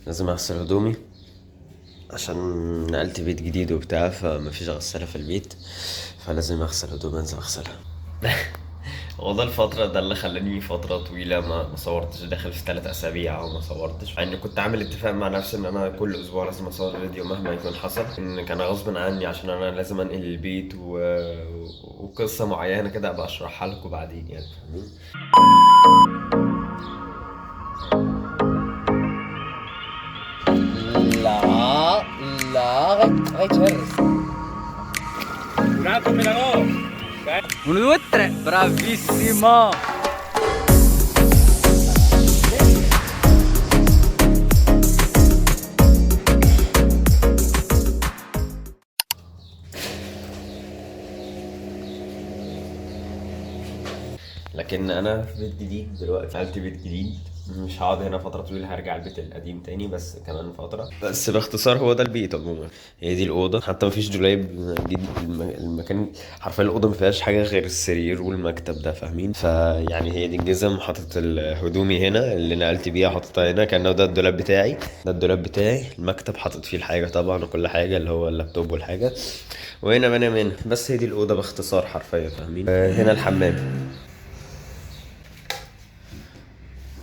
لازم اغسل هدومي عشان نقلت بيت جديد وبتاع، فمفيش غسالة في البيت، فلازم اغسل هدومي، انزل اغسلها. هو ده الفترة ده اللي خلاني فترة طويلة ما صورتش، داخل في 3 أسابيع أو ما صورتش، مع إني كنت عامل اتفاق مع نفسي إن أنا كل أسبوع لازم أصور فيديو مهما يكون حصل، إن كان غصب عني عشان أنا لازم أنقل البيت وقصة معينة كده أبقى أشرحها لكم بعدين يعني، فاهمين؟ لا لا غيتهرس. 1, 2, 3. Bravissimo! لكن انا في بيت جديد دلوقتي، نقلت بيت جديد، مش هقعد هنا فترة طويلة، هرجع البيت القديم تاني بس كمان فترة. بس باختصار هو ده البيت عموما، هي دي الأوضة، حتى مفيش دولاب جديد. المكان حرفيا الأوضة ما فيهاش حاجة غير السرير والمكتب ده، فاهمين؟ فيعني هي دي الجزم، حاطط هدومي هنا اللي نقلت بيها حاططها هنا، كأنه ده الدولاب بتاعي، ده الدولاب بتاعي، المكتب حاطط فيه الحاجة طبعا وكل حاجة اللي هو اللابتوب والحاجة، وهنا بنام هنا. بس هي دي الأوضة باختصار حرفيا، فاهمين؟ هنا الحمام،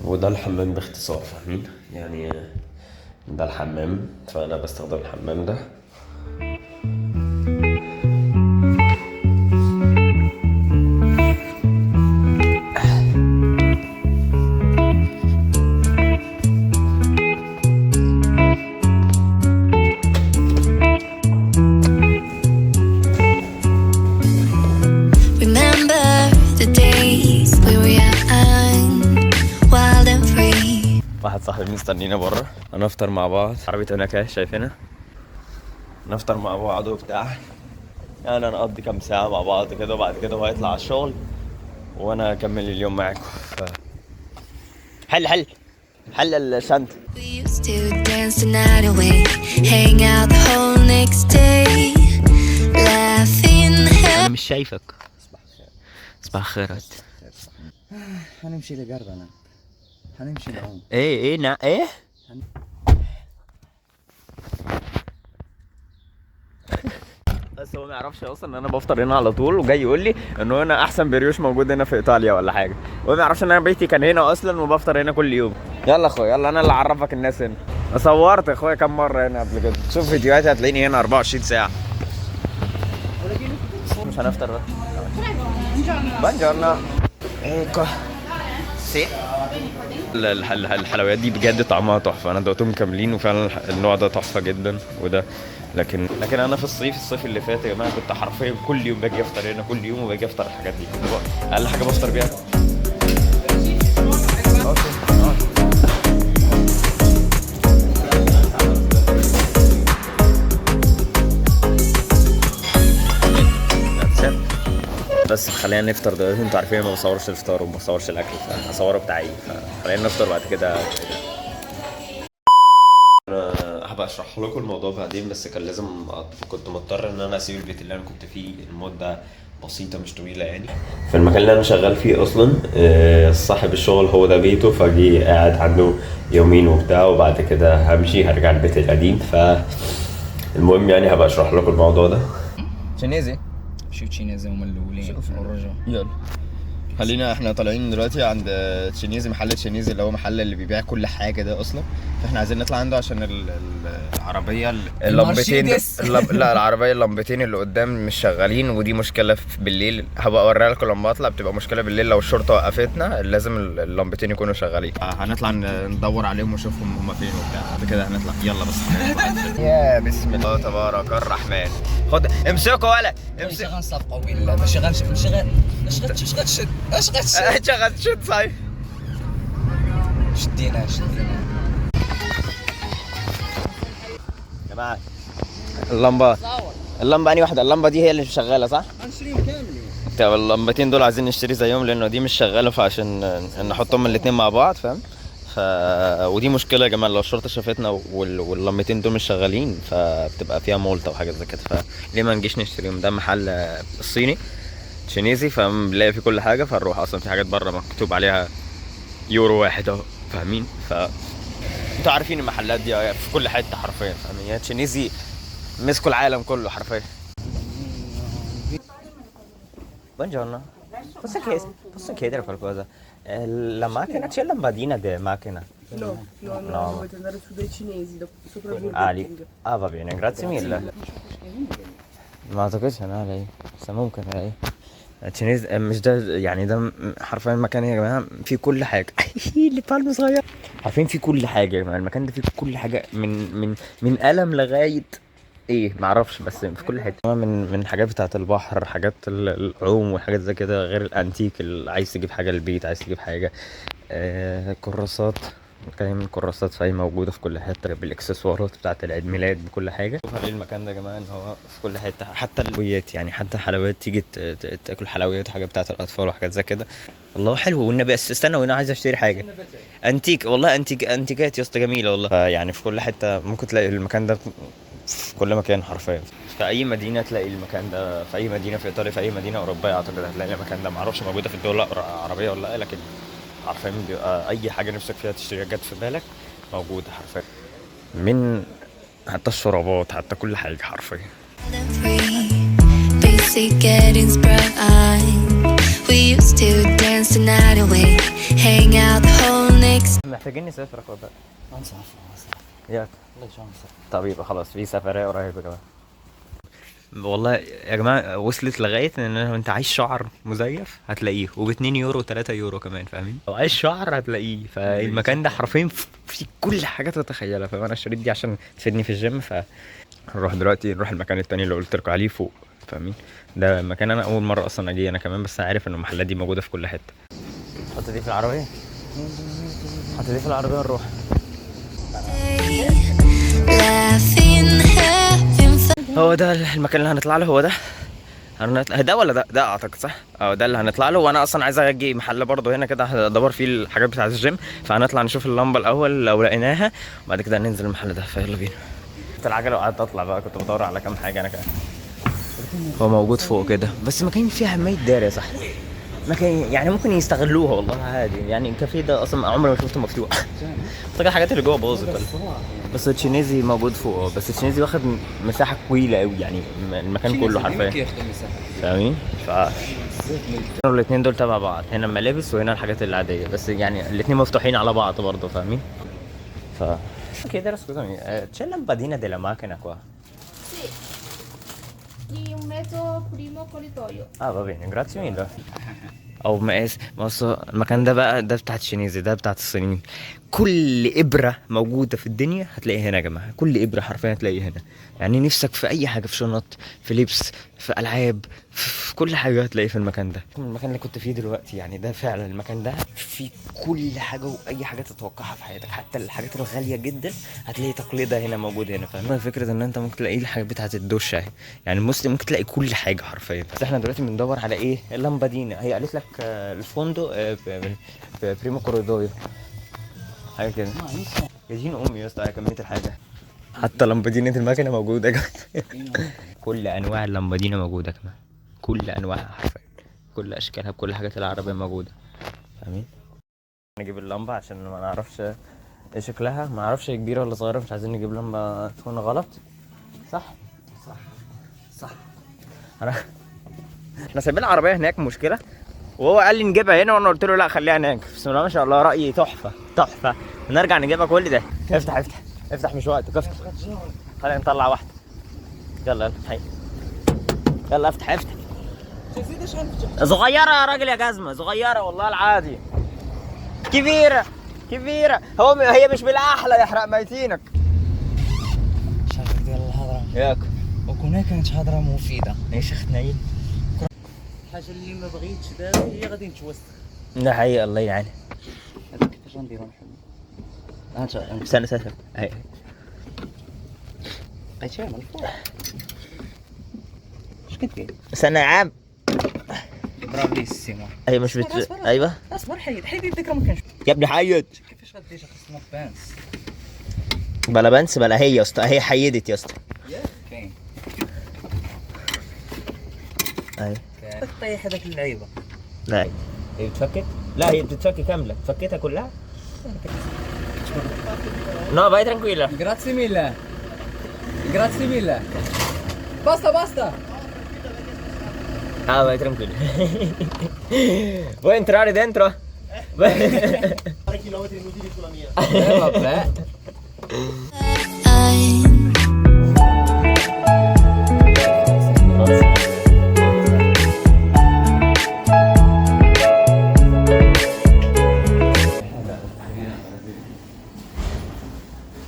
وده الحمام باختصار، فاهمين؟ يعني ده الحمام، فأنا بستخدم الحمام ده. Remember the days we were young, wild and free. واحد صاحبي مستنينا بره، هنفطر مع بعض، عربيته هناك اهي شايفينها، نفطر مع بعض وبتاع، يعني هنقضي كام ساعة مع بعض كده، وبعد كده هو هيطلع على الشغل وانا اكمل اليوم معاكم. حل حل حل الشنطة. We used to dance the night away, hang out the whole next day, laughing. انا مش شايفك. صباح الخير. حنمشي لقربنا، حنمشي نعوم. ايه ايه ايه؟ بس هو ما يعرفش اصلا ان انا بفطر هنا على طول، وجاي يقول لي انه هنا احسن بريوش موجود هنا في ايطاليا ولا حاجة، هو ما يعرفش ان انا بيتي كان هنا اصلا وبفطر هنا كل يوم. يلا اخويا يلا، انا اللي اعرفك الناس هنا. أنا صورت يا اخويا كام مرة هنا قبل كده، شوف فيديوهاتي هتلاقيني هنا 24 ساعة. مش هنفطر بقى. Buongiorno. Ecco. Sì. الحلويات دي بجد طعمها تحفة، انا دوقتهم كاملين وفعلا النوع ده تحفة جدا وده. لكن انا في الصيف اللي فات يا جماعة كنت حرفيا كل يوم باجي افطر هنا، كل يوم وباجي افطر الحاجات دي، كنت بقى اقل حاجة بفطر بيها. بس خلينا نفطر دلوقتي، انتوا عارفين ما بصورش الفطار وما بصورش الاكل، فهصوره بتاعي، فخلينا نفطر بعد كده. انا هبقى اشرح لكم الموضوع بعدين، بس كان لازم كنت مضطر ان انا اسيب البيت اللي انا كنت فيه لمدة بسيطة مش طويلة يعني. في المكان اللي انا شغال فيه اصلا، صاحب الشغل هو ده بيته، فجي قاعد عنده يومين وبتاع، وبعد كده همشي هرجع البيت القديم. ف المهم يعني هبقى اشرح لكم الموضوع ده. تشينيزي شوف تشينيزي هما الاولين والرجاء. يلا خلينا احنا طالعين دلوقتي عند تشينيزي، محل تشينيزي اللي هو محل اللي بيبيع كل حاجة ده اصلا، فاحنا عايزين نطلع عنده عشان العربية اللمبتين المرسيدس. لا العربية اللمبتين اللي قدام مش شغالين، ودي مشكلة بالليل، هبقى اوريها لكم لما اطلع، بتبقى مشكلة بالليل لو الشرطة وقفتنا لازم اللمبتين يكونوا شغالين. هنطلع ندور عليهم ونشوفهم هما فين وبتاع، بعد كده هنطلع. يلا بس هنطلع. يا بسم الله تبارك الرحمن، خد امسكوا ولا ماشي امسك. غنسابقوا ولا ماشي غنشوف، ماشي اش غتشد اش غتشد شغل شد صحيح. شدينا شدينا. يا جماعة اللمبة انهي واحدة؟ اللمبة دي هي اللي مش شغالة صح؟ هنشتريهم كاملين. طب اللمبتين دول عايزين نشتري زيهم لانه دي مش شغالة، فعشان نحطهم الاتنين مع بعض، فاهم؟ ودي مشكلة يا جماعة، لو الشرطة شافتنا واللمبتين دول مش شغالين فبتبقى فيها multa وحاجات زي كده، فليه ما نجيش نشتريهم؟ ده محل صيني تشينيزي، فبنلاقي فيه كل حاجة، فنروح اصلا في حاجات بره مكتوب عليها يورو واحد اهو، فاهمين؟ انتوا عارفين المحلات دي في كل حتة حرفيا، فاهمين؟ يا تشينيزي مسكوا العالم كله حرفيا. Buongiorno. Posso chiedere qualcosa? La macchina, c'è la lampadina della macchina? No, no, no, No. dovete andare su dai cinesi, sopra il Ah, Burger lì. King. Ah, va bene, grazie mille. ما اعتقدش انا الاقي، بس ممكن الاقي تشينيز. مش ده يعني، ده حرفيا مكان يا جماعة فيه كل حاجة. اللي بالم صغير، حرفيا فيه كل حاجة يا جماعة. المكان ده فيه كل حاجة، من قلم لغاية ايه معرفش، بس في كل حتة. من حاجات بتاعه البحر، حاجات العوم وحاجات زي كده، غير الانتيك اللي عايز تجيب حاجة للبيت، عايز تجيب حاجة، كراسات، كلام من كراسات، فهي موجودة في كل حتة، بالاكسسوارات بتاعه العيد ميلاد، بكل حاجة. شوف ليه المكان ده يا جماعة ان هو في كل حتة، حتى الحلويات يعني، حتى حلويات تيجي تاكل حلويات، حاجة بتاعه الاطفال وحاجات زي كده. الله حلو والنبي. استنى، وانا عايز اشتري حاجة انتيك والله، انتيك، انتيكات يا اسطى جميلة والله. يعني في كل حتة ممكن تلاقي المكان ده، في كل مكان حرفيا، في اي مدينة تلاقي المكان ده، في اي مدينة في ايطاليا، في اي مدينة اوروبية اعتقد هتلاقي المكان ده. معرفش موجودة في الدول العربية ولا لا، لكن حرفيا بيبقى اي حاجة نفسك فيها تشتريها جت في بالك موجودة حرفيا، من حتى الشرابات، حتى كل حاجة حرفيا. Free, busy getting sprung. We used to dance the night away, hang out the whole next محتاجين نسافر اخويا بقى. ياك طب يبقى خلاص في سفرية قريبة يا جماعة. والله يا جماعة وصلت لغاية ان انت عايز شعر مزيف هتلاقيه، وب 2 يورو 3 يورو كمان، فاهمين؟ لو عايز شعر هتلاقيه. فالمكان ده حرفيا في كل حاجة تتخيلها، فاهم؟ انا اشتريت دي عشان تفيدني في الجيم. ف نروح دلوقتي، نروح المكان التاني اللي قلت لكم عليه فوق، فاهمين؟ ده مكان انا اول مرة اصلا اجي انا كمان، بس عارف ان المحلات دي موجودة في كل حتة. حط دي في العربية، حط دي في العربية ونروح. day, laughing, having fun. هو ده المكان اللي هنطلع له، هو ده هنطلع ده ولا ده؟ ده اعتقد صح؟ اه ده اللي هنطلع له. وانا اصلا عايز اجي محل برضه هنا كده ادور فيه الحاجات بتاعه الجيم، فهنطلع نشوف اللمبة الاول لو لقيناها، وبعد كده ننزل المحل ده. فيلا بينا. جبت العجلة وقعدت اطلع بقى، كنت بدور على كام حاجة انا كمان. هو موجود فوق كده، بس مكان فيها حماية دار يا صاحبي، مكان يعني ممكن يستغلوها والله عادي يعني. الكافيه ده اصلا عمري ما شفته مفتوح. افتكر الحاجات اللي جوه باظت ولا. بس التشينيزي موجود فوق، بس التشينيزي واخد مساحة طويلة قوي يعني، المكان كله حرفيا، فاهمين؟ ف الاثنين دول تبع بعض، هنا الملابس وهنا الحاجات العادية، بس يعني الاثنين مفتوحين على بعض برضه، فاهمين؟ ف chiedere scusami, c'è la lampadina della macchina qua? Sì. Di un metro primo corridoio. اه va bene, grazie mille. او مقاس. بص المكان ده بقى، ده بتاع الشينيزي، ده بتاع الصينيين. كل ابره موجودة في الدنيا هتلاقيها هنا يا جماعة، كل ابره حرفيا هتلاقيها هنا. يعني نفسك في اي حاجة، في شنط، في لبس، في العاب، في كل حاجة هتلاقيه في المكان ده. المكان اللي كنت فيه دلوقتي يعني ده فعلا المكان ده فيه كل حاجة واي حاجة تتوقعها في حياتك، حتى الحاجات الغالية جدا هتلاقي تقليدها هنا موجود هنا، فاهم؟ فكرة ان انت ممكن تلاقي الحاجات بتاعه الدش اهي، يعني المسلم ممكن تلاقي كل حاجة حرفيا. بس احنا دلوقتي بندور على ايه؟ ال lampadina. هي قالت لك ال fondo primo corridoio، حاجة كده. يا دين امي يا اسطى على كمية الحاجة، حتى لمبادينة المكنه موجودة يا جماعة. كل انواع اللمبادينه موجودة كمان، كل انواعها حرفيا، كل اشكالها، بكل حاجات العربية موجودة، فاهمين؟ نجيب اللمبة عشان ما نعرفش ايه شكلها، ما نعرفش هي كبيرة ولا صغيرة، مش عايزين نجيب لمبة تكون غلط. صح صح صح. احنا سايبين العربية هناك مشكلة، وهو قال لي نجيبها هنا وانا قلت له لا خليها هناك. بسم الله ما شاء الله، رايي تحفة تحفة. نرجع نجيبها كل ده. افتح افتح افتح، مش وقتك، افتح. خلينا نطلع واحدة. يلا يلا حي. يلا افتح افتح. صغيرة يا راجل يا جزمه، صغيرة والله العادي. كبيرة كبيرة، هو هي مش بالاحلى يحرق ميتينك. شحال ديال الهضرة. ياك وكنا كانت هضره مفيدة. ايش اختنايل. الحاجة اللي ما بغيتش دابا هي غادي نتوسخ. ده حقيقة الله يعين. هذا كيفاش غنديرو نحل؟ انت استنى استنى اهي. بقيتي من الفوق. اش كدير؟ استنى يا عم. bravissimo. هي مش بت... ايوه اصبر، حيد حيد يديك راه ما كانش. يا ابني حيد. كيفاش غدير؟ خصنا pince. بلا pince بلا هي يا اسطى، هي حيدت يا اسطى. كاين ايوه طيح هذاك اللعيبة. لا هي بتفكك؟ لا هي بتتفك كاملة، فكيتها كلها؟ No, vai tranquilla. Grazie mille. Grazie mille. Basta, basta. Ah, vai tranquillo. Vuoi entrare dentro? Fare chilometri inutili sulla mia. Vabbè. I'm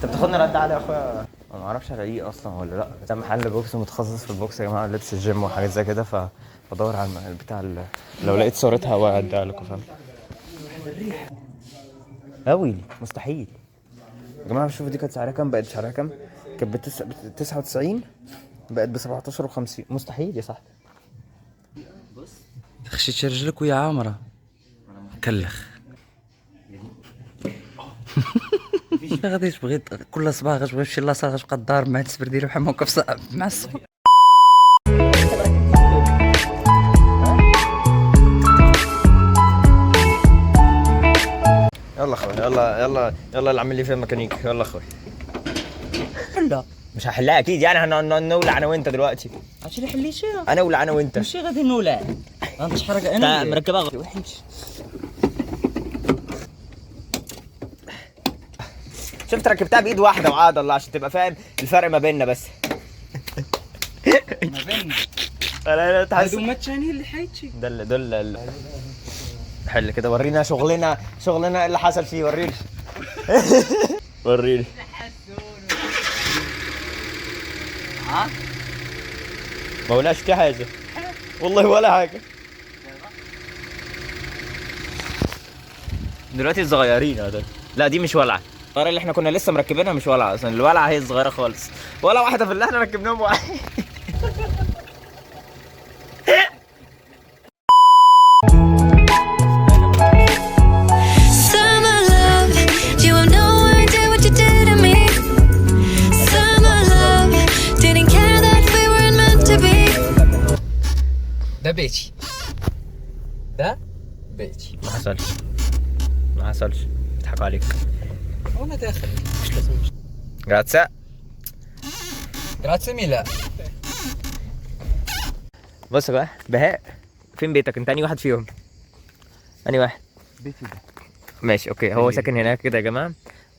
انت بتاخدنا رد علي يا اخويا. انا ما اعرفش الاقيه اصلا ولا لا. ده محل box متخصص في ال box يا جماعة، لبس الجيم وحاجات زي كده، فبدور على بتاع لو لقيت صورتها واديها لكم، فاهم؟ اويلي مستحيل يا جماعة. شوفوا دي كانت سعرها كام، بقت سعرها كام؟ كانت ب 99 بقت ب 17.50. مستحيل يا صاحبي. خشيت رجلك ويا عامرة كلخ. غادي تبغي كل صباح غتبغي تمشي la salle، غتبقى الدار مع السبر ديالو بحال موقف مع الصبح. يلا اخوي، يلا يلا يلا، اللي عامل لي فيها ميكانيك، يلا اخوي. لا مش هحلها اكيد يعني، هنولع انا وانت دلوقتي. عرفتي اللي حليتيها؟ انا ولع انا وانت. ماشي غادي نولع، غنتحرق انا وياك. مركبة وحش. شفت ركبتها بايد واحدة وعاد الله، عشان تبقى فاهم الفرق ما بيننا بس. ما بيننا. لا لا تحس هادو هما الثانيين اللي حيدتي. ده دول حل كده، ورينا شغلنا، شغلنا اللي حصل فيه، وريني. وريني. ها؟ ما ولاش في حاجة والله ولا حاجة. دلوقتي الصغيرين هذول، لا دي مش ولعه، الصغيرة اللي احنا كنا لسه مركبينها مش ولعه اصلا، الولعه هي الصغيرة خالص، ولا واحدة في اللي احنا ركبناهم ولعه. Summer love, you have no idea what you did to me. Summer love, didn't care that we weren't meant to be. ده بيتي، ده بيتي. ما حصلش، ما حصلش، بيضحكوا عليك. وانا داخل مش لازم. Grazie. Grazie mille. بص بقى بهاء، فين بيتك انت؟ انهي واحد فيهم؟ انهي واحد؟ بيتي ده. ماشي okay، هو ساكن هناك كده يا جماعة،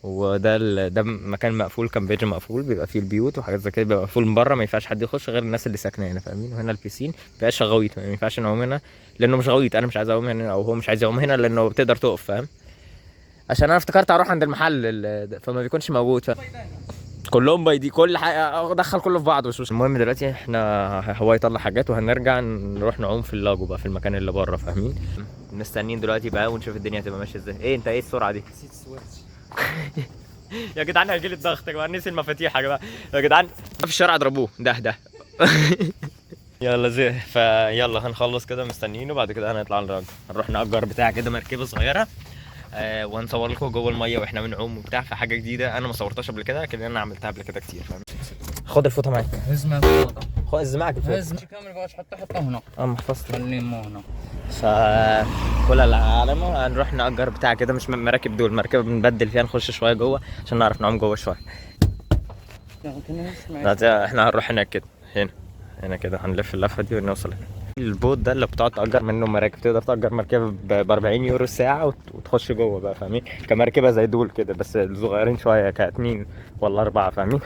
وده ده مكان مقفول، campeggio مقفول، بيبقى فيه البيوت وحاجات زي كده، بيبقى مقفول من بره، ما ينفعش حد يخش غير الناس اللي ساكنة هنا، فاهمين؟ وهنا ال piscine ما بيبقاش غويط، ما ينفعش نعوم هنا لانه مش غويط، انا مش عايز اعوم هنا او هو مش عايز يعوم هنا لانه بتقدر تقف، فاهم؟ عشان انا افتكرت اروح عند المحل فما بيكونش موجود، فاهم؟ كلهم بايدي، كل حاجة دخل كله في بعضه. المهم دلوقتي احنا هو يطلع حاجات وهنرجع نروح نعوم في ال lago بقى، في المكان اللي بره، فاهمين؟ مستنيين دلوقتي بقى ونشوف الدنيا هتبقى ماشية ازاي. ايه انت ايه السرعة دي؟ نسيت السوارت يا جدعان، هيجيلي الضغط يا جماعة، نسي المفاتيح يا جماعة، يا جدعان في الشارع اضربوه ده. يلا زي فيلا هنخلص كده مستنيينه، بعد كده هنطلع نراجع، هنروح نأجر بتاع كده مركبة صغيرة، وهنصور لكم جوه المية واحنا بنعوم وبتاع، في حاجة جديدة انا ما صورتهاش قبل كده، لكن انا عملتها قبل كده كتير، فاهم؟ خد الفوطه معاك. هز معاك الفوطه. خد هز معاك الفوطه. هز كامل، بغيت تحطه حطه هنا. محفظتي. خليه مو هنا. فكل العالم هنروح نأجر بتاع كده، مش مراكب دول، مركبة بنبدل فيها، نخش شوية جوه عشان نعرف نعوم جوه شوية. لا احنا هنروح هناك كده، هنا هنا كده هنلف اللفة دي ونوصل هنا. ال boat ده اللي بتقعد تأجر منه مراكب، تقدر تأجر مركبة ب 40 يورو الساعة وتخش جوه بقى، فاهمين؟ كمركبة زي دول كده بس الصغيرين شوية، كاتنين ولا 4، فاهمين؟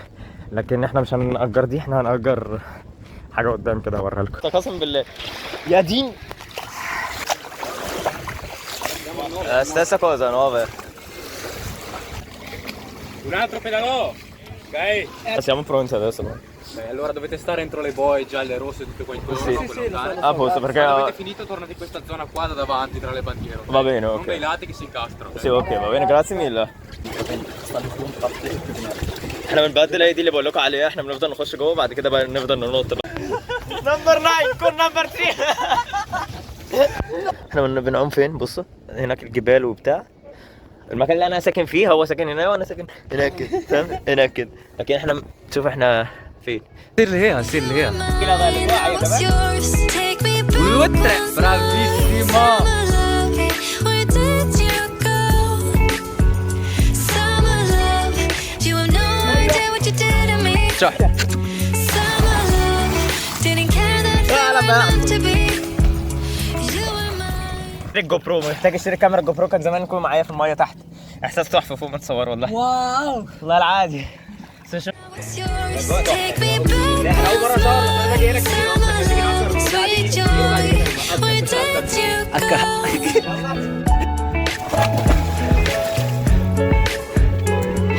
لكن احنا مش هنأجر دي، احنا هنأجر حاجة قدام كده هوريها لكم. قسم بالله يا دين. Stessa cosa, 9. Un altro pedalò! Ok? Siamo pronti adesso. Beh, allora dovete stare entro le boie gialle, rosse, tutte qua intorno. Sì. Sì, sì, A posto, perché Quando avete finito tornate in questa zona qua da davanti tra le bandiere. Ok? Va bene, ok. Non dai lati che si incastrano. Sì, ok, va bene, grazie mille. احنا بنبدل، هي دي اللي بقول لكم عليها، احنا بنفضل نخش جوه بعد كده بقى نفضل ننط بقى. number 9 كون number 3. احنا بنعوم فين؟ بصوا هناك الجبال وبتاع، المكان اللي انا ساكن فيه، هو ساكن هنا وانا ساكن هناك كده، فاهم؟ هناك كده، لكن احنا شوف احنا فين. سير لهيها، سير لهيها. Was yours. Take me back والوتر. once more. Bravissimo. Summer love, where did you go? Summer تحفة. Summer love, didn't care that we were meant to be. You were mine. ال GoPro، محتاج اشتري كاميرا GoPro، كان زمان يكون معايا في المية تحت. احساس تحفة فوق ما تصور والله. wow والله العادي. Was yours. Take me back once more. Summer love, sweet joy. Where did you go?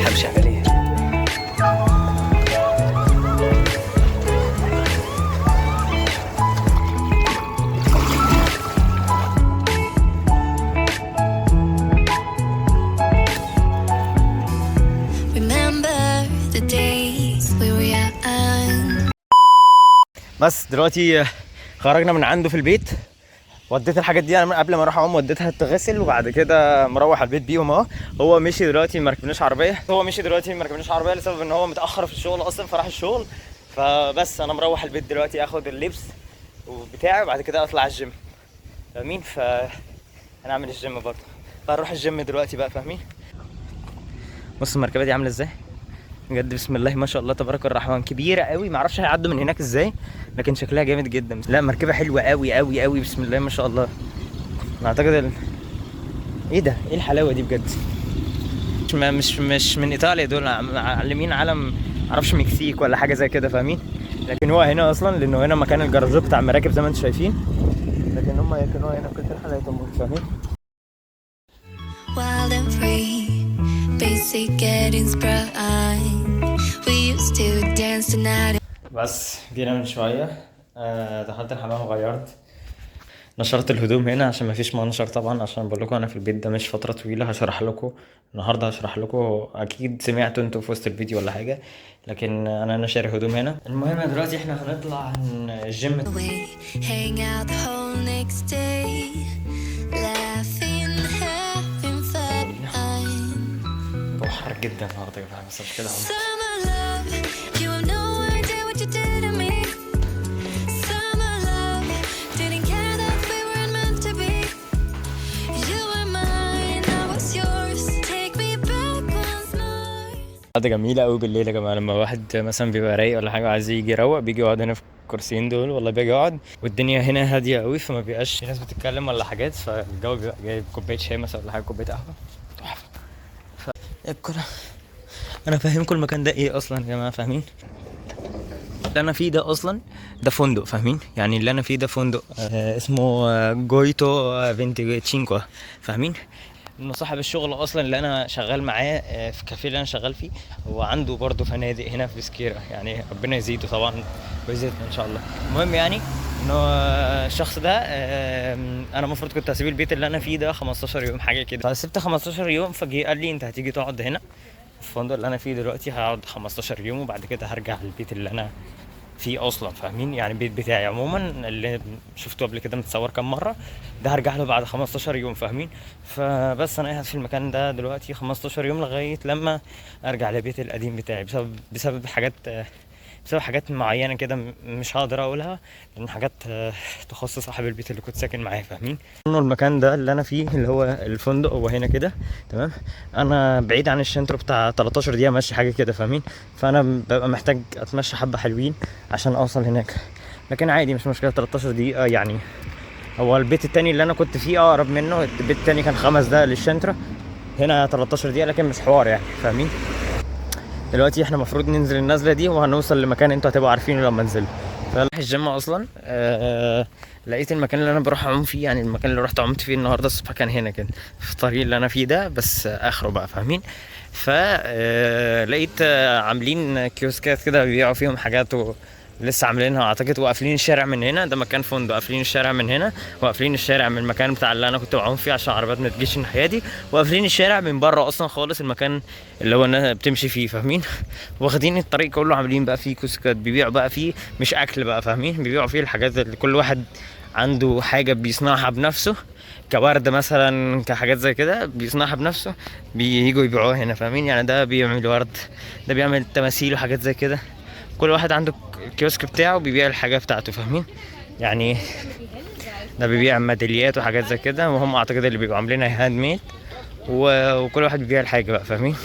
حمشي عليه. Remember the days we were young. بس دلوقتي خرجنا من عنده في البيت، وديت الحاجات دي انا من قبل ما اروح اعوم وديتها تغسل، وبعد كده مروح البيت بيهم اهو. هو مشي دلوقتي ما ركبناش عربية، هو مشي دلوقتي ما ركبناش عربية لسبب ان هو متاخر في الشغل اصلا، فراح الشغل. فبس انا مروح البيت دلوقتي اخد اللبس وبتاعي، وبعد كده اطلع الجيم، فاهمين؟ ف هنعمل الجيم برضه، فهنروح الجيم دلوقتي بقى، فاهمين؟ بص المركبة دي عامله ازاي بجد، بسم الله ما شاء الله تبارك الرحمن، كبيرة قوي، ما اعرفش هيعدوا من هناك ازاي، لكن شكلها جامد جدا. لا مركبة حلوة قوي قوي قوي، بسم الله ما شاء الله. انا اعتقد ايه ده، ايه الحلاوة دي بجد؟ مش مش مش من ايطاليا دول، معلمين علم معرفش مكسيك ولا حاجة زي كده، فاهمين؟ لكن هو هنا اصلا لانه هنا مكان الجراجات بتاع المراكب زي ما انتم شايفين، لكن هم يركنوها هنا في كل حالاتهم، فاهمين؟ Wild and free, basic getting sprung. We used to dance the night بس جينا من شوية، دخلت الحمام وغيرت، نشرت الهدوم هنا عشان مفيش منشر طبعا، عشان بقول لكم انا في البيت ده مش فترة طويلة. هشرح لكم النهارده، هشرح لكم اكيد سمعتوا انتوا في وسط الفيديو ولا حاجة، لكن انا ناشر هدوم هنا. المهم دلوقتي احنا هنطلع الجيم. away, hang out the whole next day, laughing, having fun. الجو حر جدا النهارده يا جماعة، بس مش كده. Summer love, you have no idea what you did to me. Summer love, didn't care that we weren't meant to be. You were mine, I was yours. Take me back once more. قعدة جميلة قوي بالليل يا جماعة، لما واحد مثلا بيبقى رايق ولا حاجة وعايز يجي يروق، بيجي يقعد هنا في الكرسيين دول، والله بيجي يقعد والدنيا هنا هادية قوي، فما بيبقاش في ناس بتتكلم ولا حاجات، فالجو بيبقى جايب كوباية شاي مثلا ولا حاجة، كوباية قهوة تحفة. الكرة انا فاهمكم المكان ده ايه اصلا يا جماعة، فاهمين؟ اللي انا فيه ده اصلا ده فندق، فاهمين؟ يعني اللي انا فيه ده فندق اسمه جويتو 25، فاهمين؟ انه صاحب الشغل اصلا اللي انا شغال معاه في الكافيه اللي انا شغال فيه، هو عنده برضه فنادق هنا في بسكيرة، يعني ربنا يزيده طبعا ويزيدنا ان شاء الله. المهم يعني انه الشخص ده انا المفروض كنت هسيب البيت اللي انا فيه ده 15 يوم حاجة كده، فسبت 15 يوم، فجي قال لي انت هتيجي تقعد هنا في الفندق اللي انا فيه دلوقتي، هقعد 15 يوم وبعد كده هرجع البيت اللي انا فيه اصلا، فاهمين؟ يعني البيت بتاعي عموما اللي شفته قبل كده متصور كام مرة ده، هرجع له بعد 15 يوم، فاهمين؟ فبس انا قاعد في المكان ده دلوقتي 15 يوم لغاية لما ارجع لبيتي القديم بتاعي، بسبب حاجات، بسبب حاجات معينة كده مش هقدر اقولها، لان حاجات تخص صاحب البيت اللي كنت ساكن معاه، فاهمين؟ انه المكان ده اللي انا فيه اللي هو الفندق هو هنا كده، تمام؟ انا بعيد عن ال centro بتاع 13 دقيقة ماشي حاجة كده، فاهمين؟ فانا ببقى محتاج اتمشى حبه حلوين عشان اوصل هناك، لكن عادي مش مشكلة 13 دقيقة يعني. هو البيت التاني اللي انا كنت فيه اقرب منه، البيت التاني كان 5 دقايق لل centro، هنا 13 دقيقة، لكن مش حوار يعني، فاهمين؟ دلوقتي احنا المفروض ننزل النزله دي وهنوصل لمكان انتوا هتبقوا عارفينه لما ننزل. فرايح الجيم اصلا، لقيت المكان اللي انا بروح اعوم فيه، يعني المكان اللي رحت عمت فيه النهارده الصبح كان هنا كده في الطريق اللي انا فيه ده، بس اخره بقى، فاهمين؟ ف لقيت عاملين كيوسكات كده بيبيعوا فيهم حاجات لسه عاملينها اعتقد، وقافلين الشارع من هنا، ده مكان فندق، قافلين الشارع من هنا، وقافلين الشارع من المكان بتاع اللي انا كنت بعوم فيه عشان العربيات ما تجيش الناحية دي، وقافلين الشارع من بره اصلا خالص المكان اللي هو الناس بتمشي فيه، فاهمين؟ واخدين الطريق كله عاملين بقى فيه كيوسكات بيبيعوا بقى فيه مش اكل بقى، فاهمين؟ بيبيعوا فيه الحاجات اللي كل واحد عنده حاجة بيصنعها بنفسه، كورد مثلا، كحاجات زي كده بيصنعها بنفسه، بييجوا يبيعوها هنا، فاهمين؟ يعني ده بيعمل ورد، ده بيعمل تماثيل وحاجات زي كده، كل واحد عنده الكيوسك بتاعه بيبيع الحاجة بتاعته، فاهمين؟ يعني ده بيبيع ميداليات وحاجات زي كده، وهم اعتقد اللي بيبقوا عاملينها handmade، وكل واحد بيبيع الحاجة بقى، فاهمين؟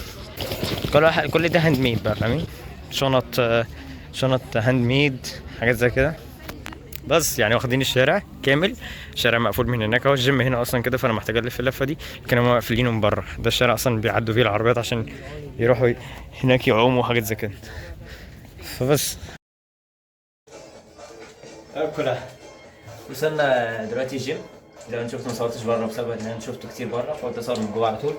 كل واحد كل ده handmade بقى، فاهمين؟ شنط، شنط handmade، حاجات زي كده. بس يعني واخدين الشارع كامل، الشارع مقفول من هناك اهو. الجيم هنا اصلا كده، فانا محتاج الف اللفة دي، لكن هم مقفلينه من بره. ده الشارع اصلا بيعدوا فيه العربيات عشان يروحوا هناك يعوموا وحاجات زي كده. فبس. Eccola. وصلنا دلوقتي الجيم. زي ما انتم شفتوا، ما صورتش بره بسبب ان انا شفته كتير بره، فقلت اصور من جوه على طول.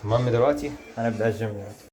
المهم دلوقتي هنبدا الجيم دلوقتي.